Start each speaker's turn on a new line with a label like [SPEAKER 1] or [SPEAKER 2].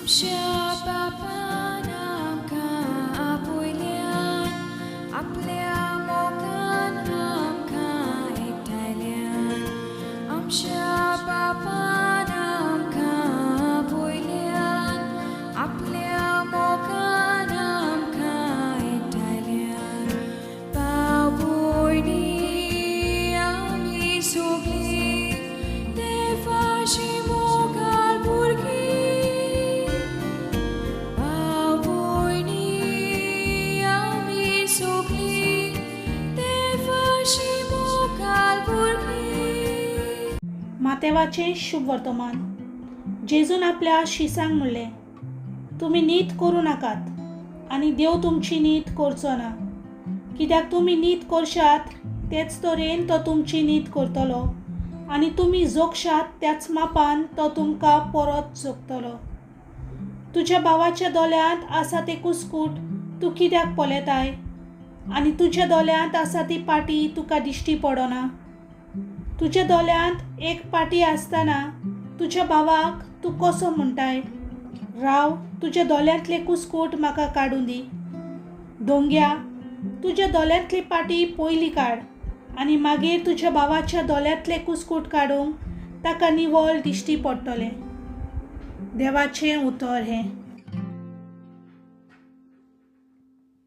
[SPEAKER 1] आमच्या बापान आमकां आपयल्यान, आपल्या मोगान आमकां एकठांयल्यान. आमच्या बापान आमकां आपयल्यान, आपल्या मोगान आमकां एकठांयल्यान. भाव भयणी आमी सगळीं देवाची मोगाळ भुरगीं. भाव भयणी आमी सगळीं देवाची मोगाळ भुरगीं.
[SPEAKER 2] मातेवाचें शुभ वर्तमान. जेजून आपल्या शिसांक म्हणलें, तुमी नीत करूं नाकात आनी देव तुमची नीत करचो ना. कित्याक तुमी नीत करशात तेच तरेन तो तुमची नीत करतलो आनी तुमी जोगशात त्याच मापान तो तुमकां परत जोगतलो. तुज्या भावाच्या दोळ्यांत आसा तें कुस्कूट तूं कित्याक पळयताय आनी तुज्या दोळ्यांत आसा ती पाटी तुका दिश्टी पडना? तुज्या दोळ्यांत एक पाटी आसतना तुज्या भावाक तूं कसो म्हणटाय, राव तुज्या दोळ्यांतलें कुस्कूट म्हाका काडूं दी? दोंग्या, तुज्या दोळ्यांतली पाटी पयली काड आनी मागीर तुज्या भावाच्या दोळ्यांतलें कुस्कूट काडूंक ताका निवळ दिश्टी पडटलें. देवाचें उतर हें.